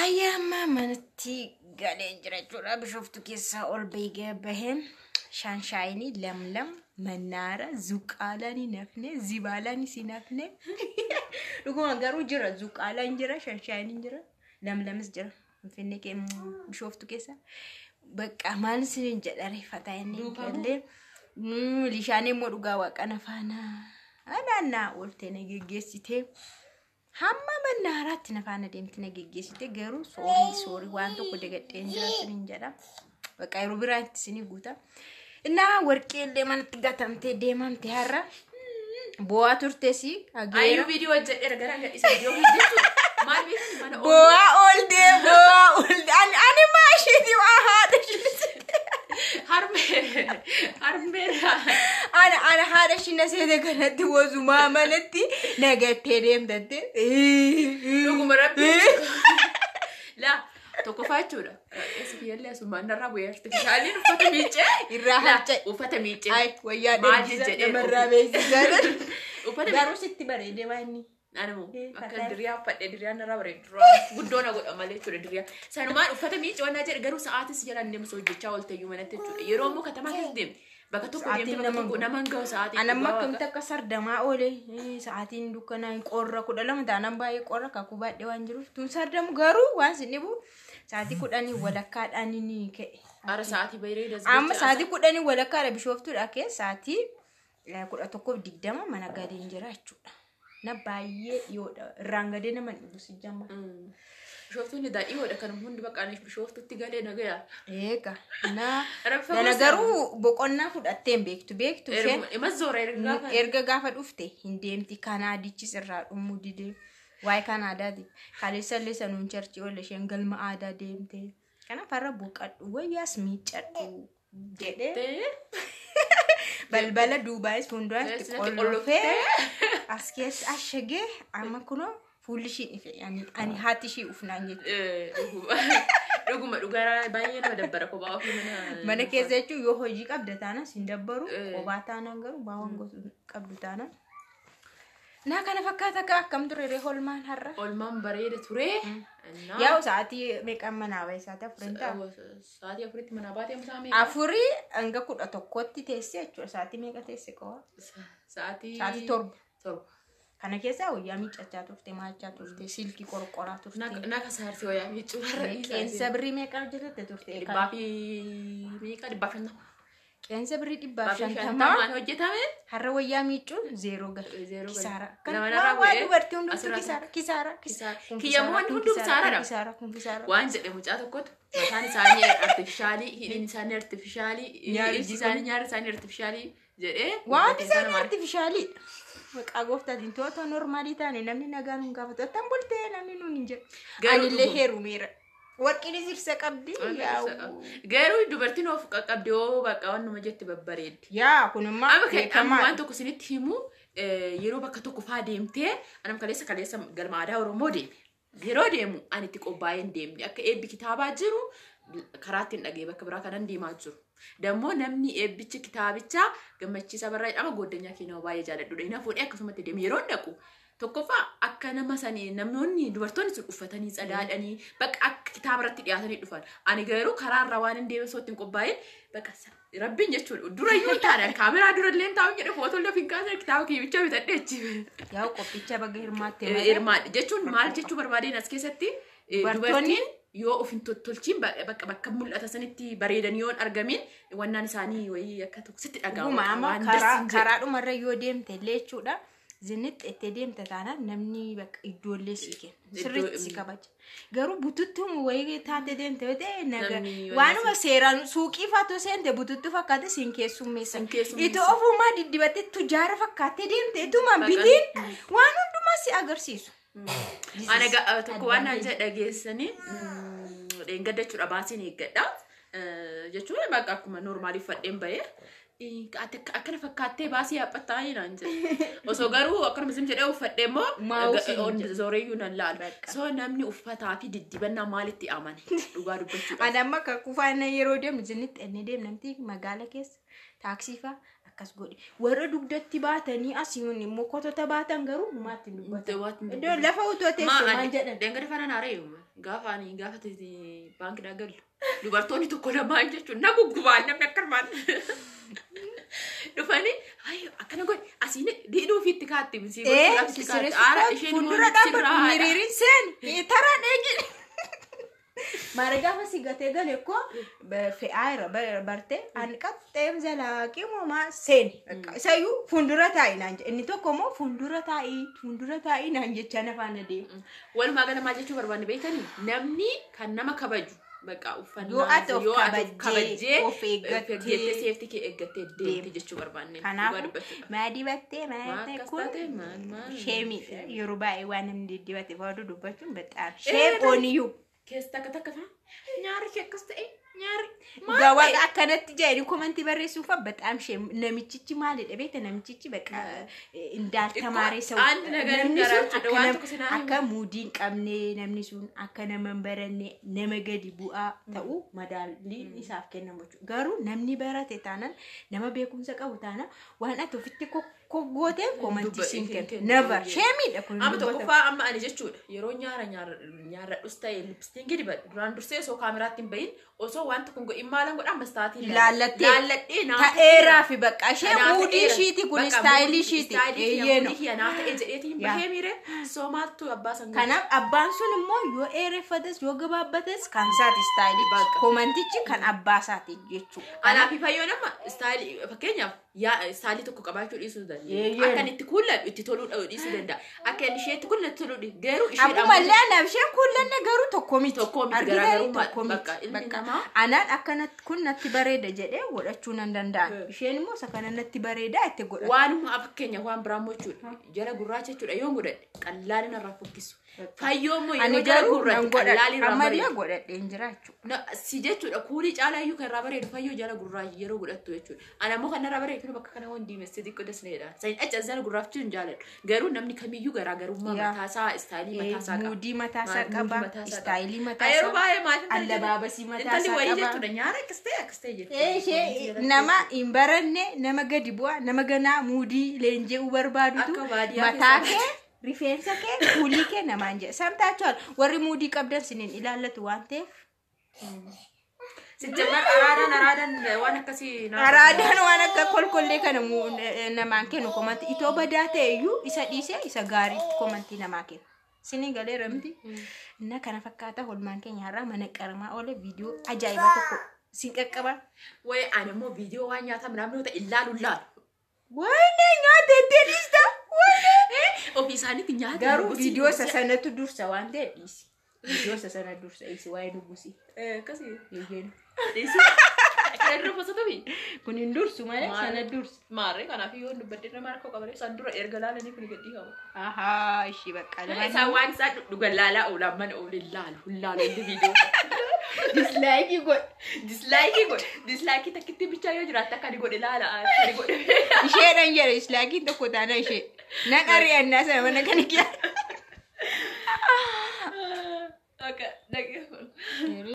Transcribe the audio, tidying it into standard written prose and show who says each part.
Speaker 1: Hayya, amma manatti galee jira jechuudha. Bishooftuu keessaa ol bahee baheen shaanshaayinii lamlam mannaara zuqaalaan hin hafne, zibaalaan hin hafne. Dhuguma garuu jira, zuqaalaan jira, shaanshaayiniin jira, lamlamis jira. Finfinnee kee Bishooftuu keessa. Bakka maal isin jedha reeffataa inni galee. Lishaan immoo dhugaa waaqana faana naannaa ooltee na geggeessitee. Hamma mannaaraatti na faana deemti, na geggeessite. Garuu sorry, sorry, waan tokko dagadheen jira isiniin jedha. Bakka yeroo biraatti isinii guuta. Innaa warqee illee manatti gatamtee deemamte har'a. Bo'aa turtes.
Speaker 2: Ayyuu, viidiyoo hojjedheera, gara gadhiisa viidiyoo hojjechuudha. Maal beekani mana ooluu.
Speaker 1: Bo'aa ooltee, bo'aa ooltee. Ani maashiiti waa haadha ishee.
Speaker 2: Harmee harmeerra.
Speaker 1: Ana haadha ishii na seete kanatti wozumaa manatti nagattee deemtatte.
Speaker 2: Dhuguma rabbi. Laa, tokkoffaa jechuudha. Eessa kiyyallee asumaan narraa bu'ee artifishaaliin uffata miiccee.
Speaker 1: Irraa
Speaker 2: Laa,
Speaker 1: harca'e.
Speaker 2: uffata miiccee.
Speaker 1: Ay, wayyaa
Speaker 2: Maal
Speaker 1: dheebbisa
Speaker 2: jedhee
Speaker 1: namarraa beeksisaa.
Speaker 2: Uffata
Speaker 1: Garuu sitti bareedee waan inni.
Speaker 2: Anamo akka
Speaker 1: fataa.
Speaker 2: Diriyaa uffadhe, diriyaan narraa bareedu. Duraan guddoo na godha malee jechuudha diriyaa. Sanumaan uffata miiccee waan jedhe, garuu sa'aatis jalaan deemsa hojjechaa oolteyyuu manatti jechuudha. Yeroo immoo katamaa keessa deemte bakka tokko
Speaker 1: Sa'aatiin
Speaker 2: deemte bakka
Speaker 1: nama
Speaker 2: tokko nama hin gahu sa'aatiin.
Speaker 1: Ani amma
Speaker 2: dhugaa
Speaker 1: akkamitti
Speaker 2: waaqa.
Speaker 1: akka sardamaa oole, sa'aatiin dukkanaa qorra, 12 taanaan baay'ee qorra, kakuu baadhee waan jiruuf tun sardamu. Garuu waan sin dhibu sa'aatii 10:30dhaan ni ka'e.
Speaker 2: Ara sa'aatii bareeda.
Speaker 1: Amma sa'aatii 10:30dha Bishooftuudha kee sa'aatii 11:20 mana gadeen jira jechuudha. Na baay'ee dhiyoodha. Irraan gadee nama dhibu si jamma.
Speaker 2: Bishooftuun dhiyoodha, kan hundi bakka anis Bishooftutti galee nagaya.
Speaker 1: Eega. Na
Speaker 2: Rabbi
Speaker 1: Nana
Speaker 2: fagoo.
Speaker 1: Garuu boqonnaa fudhattee hin beektu, beektu isheen.
Speaker 2: Ima zoora erga gaafa.
Speaker 1: Erga gaafa dhufte hin deemti. Kanaadichis irraa dhumuu didee. Waa'ee Kanaadaati. Kaleessa illee sanuun church oolle, isheen galma aadaa deemte. Kanaaf har'a boqadhu, wayyaas miiccadhu jedhee balbala duubaayis fuulduraatti
Speaker 2: Keessatti
Speaker 1: qollofee as keessa ashagee amma kunoo fuulli ishii ife, ani haati ishii ufnaan jechuudha.
Speaker 2: Dhuguma dhugaa baay'ee nama dabbara kophaa ofii mana.
Speaker 1: Mana keessa jechuun yoo hojii qabda taanaan sin dabbaru, kophaa taanaan garuu waan gosa qabdu taanaan. Naa kana fakkaata akka akkam ture ree holmaan har'a?
Speaker 2: Olmaan bareeda ture.
Speaker 1: Yaa'u sa'aatii meeqaan manaa bahe? Sa'aatii 4 ta'a.
Speaker 2: Sa'aatii 4tti manaa baatee musaa meeqa?
Speaker 1: 4 hanga 11tti teesse jechuudha. Sa'aatii meeqa teesse qofa?
Speaker 2: Sa'aatii.
Speaker 1: Sa'aatii 7.
Speaker 2: 7.
Speaker 1: Kana keessaa wayyaa miiccachaa turte, maachaa turte, silkii qorqoraa turte.
Speaker 2: Naka saarsii wayyaa miiccuu har'a.
Speaker 1: Qeensa birrii meeqa hojjetatte turte?
Speaker 2: Dhibbaa fi meeqa, 150.
Speaker 1: Qeensa birrii dhibbaaf
Speaker 2: 150
Speaker 1: shantamaa
Speaker 2: hojjetame.
Speaker 1: Har'a wayyaa miicuun zeeroo gala.
Speaker 2: Zeeroo gala.
Speaker 1: Kisaara. Kan
Speaker 2: Nama
Speaker 1: waa
Speaker 2: narraa
Speaker 1: waa
Speaker 2: bu'ee
Speaker 1: dubartii hundumtuu
Speaker 2: asirraa
Speaker 1: kisaara, kisaara,
Speaker 2: Kisaara.
Speaker 1: kun
Speaker 2: Kiyya
Speaker 1: kisaara,
Speaker 2: immoo
Speaker 1: kun
Speaker 2: hunduu
Speaker 1: kisaara, kun
Speaker 2: kisaaradha.
Speaker 1: kisaara, kun kisaara.
Speaker 2: Waan jedhe mucaa tokkotu mataan isaanii artifishaalii, hidhiin isaanii artifishaalii,
Speaker 1: Nyaarri
Speaker 2: ijji isaanii, nyaarri isaanii artifishaalii jedhee.
Speaker 1: Waan isaanii artifishaaliidha. Maqaa gooftaatiin to'atoo normalii taane namni nagaa nuun gaafatu. Attam bultee namni nuun hin jedhu.
Speaker 2: Garuu
Speaker 1: Anillee
Speaker 2: dhuguma.
Speaker 1: heerumeera. Warqiin sirsa qabdi. Yaa'u.
Speaker 2: Garuu dubartiin of qaqqabdi yoo bakka waan nama jette babbareeddi.
Speaker 1: Yaa, kunimmaa
Speaker 2: Amma kan
Speaker 1: beekamaadha.
Speaker 2: waan tokko isinitti himu, yeroo bakka tokko faa deemtee, anam kaleessa galma aadaa Oromoo deeme. Yeroo deemu ani itti qophaa'ee hin deemne, akka eebbi kitaabaa jiru karaa ittiin dhagee bakka biraa kanan deemaa jiru. Dammoo namni eebbichi kitaabichaa Gammachiisa Barraa jedhama, goddanyaa keenya baay'ee jaalladhudha. Inni fuudhee akkasumatti deeme. Yeroo dhaqu tokkoffaa akka nama sanii namoonni dubartoonni sun uffatanii tsadaadhanii bakka akka kitaaba irratti dhiyaatanii dhufan. Ani garuu karaa irraa waan hin deeme osoo ittiin qophaa'een bakka rabbiin jechuudha. Dura iyyuu hin taane, kaameraa dura illee hin taa'u jedhe, footoo illee of hin kaasne, kitaaba kiyyicha bitadhee achi.
Speaker 1: Yaa'u, qophicha baga hirmaatte malee.
Speaker 2: Hirmaadhe jechuun maal jechuu barbaadeen as keessatti dubartiin yoo of hin tottolchiin bakka bakka mul'ata sanitti bareedanii yoo hin argamin wannaan isaanii wayii akka tokko sitti dhaga'ama.
Speaker 1: Dhuguma amma
Speaker 2: Waan das
Speaker 1: karaa
Speaker 2: hin jedhu.
Speaker 1: karaadhumarra yoo deemte illee jechuudha. Zinnitti itti deemte taanaan namni bakka iddoollee si kenna. Sirriitti si kabaja. Garuu bututtuun wayii taate deemte yoo ta'e naga
Speaker 2: Namni
Speaker 1: waanuma seeraan suuqii faatoo seente bututtuu fakkaate siin keessummeessa.
Speaker 2: Siin keessummeessa.
Speaker 1: Itoo ofumaa diddibattee tujaara fakkaattee deemte ituma
Speaker 2: Bakka-
Speaker 1: bitiin waan hundumaa si agarsiisu.
Speaker 2: Ana tokko waan naan jedhe dhageessanii dheengadda jechuudha, baasiin eeggadha. Jechuun bakka akkuma normalii uffadheen bahee. Ati akkana fakkaattee baasii yaaphattaa naan jedhe. Osoo garuu akkanuma isin jedhee uffadhee immoo
Speaker 1: Maa'u siin jedhe.
Speaker 2: zooreyyuu nan laalu.
Speaker 1: Bakka.
Speaker 2: So namni uffataa fi diddibannaa maalitti amane dhugaa dubbachuudhaaf?
Speaker 1: Ani amma akka kufaana yeroo deemnu zinnitti ennee deemnamti magaala keessa taaksii fa'a. Akkas godhi. Warra dugdatti baatanii asiin immoo kotota baatan garuu humaatti hin dubbatan. Iddoo lafa utoo teessoo maal jedhan?
Speaker 2: Dengada faana naara yooma. Gaafa ani gaafa baankii galu. Dubartoonni tokko lamaan jechuun na guggubaan namni akka armaan. Dhufanii akkana godhi asiin hidhuu ofiitti kaatti misii
Speaker 1: gochuudhaaf itti kaatti. Aara isheen fuuldura dhaabbatu hiriiriin seeni taraan eegin. Maara gaafa si gatee gale koo fe'aa irra barte ani qaxxeem zalaaqii moomaa seeni. Isayyuu fuuldura taa'i naan jedhe. Inni tokko immoo fuuldura taa'i naan jecha nafaan adeema.
Speaker 2: Walumaa gala maal jechuu barbaanne beektanii namni kan nama kabaju. Bakka uffannaa
Speaker 1: yoo ati of kabajjee of eeggattee
Speaker 2: seeftii kee eeggattee deemte jechuu barbaanne.
Speaker 1: Kanaafuu maa dibattee maa kun sheemiidha. Yeroo baay'ee waan namni diddibate baadu dubbachuun bexaam sheem ooniyyuu.
Speaker 2: Keessa takka takka fa'a nyaarri kee akkas ta'e nyaarri.
Speaker 1: Dhugaa waaqa akkanatti jedhanii komantii barreessuuf bexaam sheem namichichi maalidha beekta namichichi bakka indaaltamaaree sa'u. Namni sun akka muudii hin qabne namni sun akka nama hin baranne nama gadi bu'aa ta'uu madaalli isaaf kennamu jechuudha. Garuu namni barate taanaan nama beekumsa qabu taanaan waan ati ofitti gootee komantii siin kennu. Never sheemiidha kun.
Speaker 2: Amma tokkoffaa amma ani jechuudha yeroo nyaarradhus ta'e lipstinkii dibadhu duraan dursee osoo kaameraatti hin bahin osoo waan tokko hin godhin maalan godha ammas taatii
Speaker 1: laallattee ta'eeraa fi bakka ishee muudii ishiiti kun istaayilii ishiiti.
Speaker 2: Eeyyee naa ta'e jedheetiin bahee miire soo maaltu abbaa san
Speaker 1: Kanaaf abbaan sun immoo yoo dheereffates yoo gabaabbates kan isaati istaayilichi komantichi kan abbaa isaati jechuudha.
Speaker 2: Anaaf fayyoo nama istaayilii fakkeenyaaf yaa istaayilii tokko qabaachuu dhiisuu danda'a. Akka inni itti kuulladhu itti toluu dhiisuu danda'a. Akka inni isheetti kuulladhu toluu dhiisuu garuu isheedhaan.
Speaker 1: Ammallee anaaf isheen kuullanne garuu tokko miti.
Speaker 2: Tokko miti garaagarummaa bakka ilmi namaa.
Speaker 1: Anaan akkana kun natti bareeda jedhee godhachuu nan danda'a. Isheen immoo isa kana natti bareeda itti godhatu.
Speaker 2: Waanuma fakkeenya waan biraa immoo jechuudha. Jala gurraacha jechuudha yoo godhadhe qallaan narraa fokkisu. Fayyoo immoo yeroo jala gurraacha qallaan irraa
Speaker 1: bareedu. Ammallee godhadheen jira jechuudha.
Speaker 2: Si jechuudha kuulii caalaa iyyuu kan irraa bareedu fayyoo jala gurraacha yeroo godhattu jechuudha. Ana immoo kan narraa bareedu bakka kana waan diimessee xiqqoo dasneedha. Sayin achi jala gurraacha hin jaaladhu. Garuu namni kamiyyuu garaagarummaa mataasaa istaayilii mataasaa qaba.
Speaker 1: Muudii mataasaa qaba. Istaayilii mataasaa.
Speaker 2: Yeroo baay'ee maal
Speaker 1: allabaabasii mataasaa
Speaker 2: qaba. Intalli wayii jechuudha nyaara akkas ta'e akkas ta'e jechuudha.
Speaker 1: Ishee nama hin baranne nama gadi bu'a nama ganaa muudii leenji'uu barbaadutu mataa kee rifeensa kee kuulii kee namaan jedha. Samtaachuun warri muudii qabdan siniin ilaallatu waan ta'eef.
Speaker 2: Sijjamar araadaan waan akkasii.
Speaker 1: Araadaan waan akka kolkollee kana namaan kennu komantii itoo badaa ta'e iyyuu isa dhiisee isa gaarii komantii namaa kennu. Sini galee miti. Inna kana fakkaata holmaan keenya har'aa mana qaramaa oole viidiyoo ajaa'ibaa tokko siin qaqqaba.
Speaker 2: Wayi ani immoo viidiyoo waan nyaataa midhaan ta'e ilaalu laalu.
Speaker 1: Wayne nyaata itti dhiista. Wayne.
Speaker 2: Ofii isaaniitti nyaata.
Speaker 1: Garuu viidiyoo isa sanatu dursa waan ta'e dhiisi. Viidiyoo isa sana dursa dhiisi waa'ee nugusi.
Speaker 2: Akkasii.
Speaker 1: Eeyyeen.
Speaker 2: Dhiisi. Kana dura fosotomi.
Speaker 1: Kun hin dursu malee sana dursa.
Speaker 2: Maarree kanaaf yoo dubbadde nama rakkoo qabaree isaan dura erga laalanii kun gadi qabu.
Speaker 1: Ahaa ishii bakka
Speaker 2: lama. Isaan waan isaan dhugan laalaa oolan mana oolee laalu laalu inni viidiyoo.
Speaker 1: Dislaayikii godhe.
Speaker 2: Dislaayikii godhe. Dislaayikii takkitti bichaa yoo jiraatte akka ani godhe laala akka ani godhe.
Speaker 1: Isheedhaan jedhe dislaayikiin tokko taana ishee. Nan ari'annaa sana mana kana keessa.
Speaker 2: Akka dhaggeeffatu.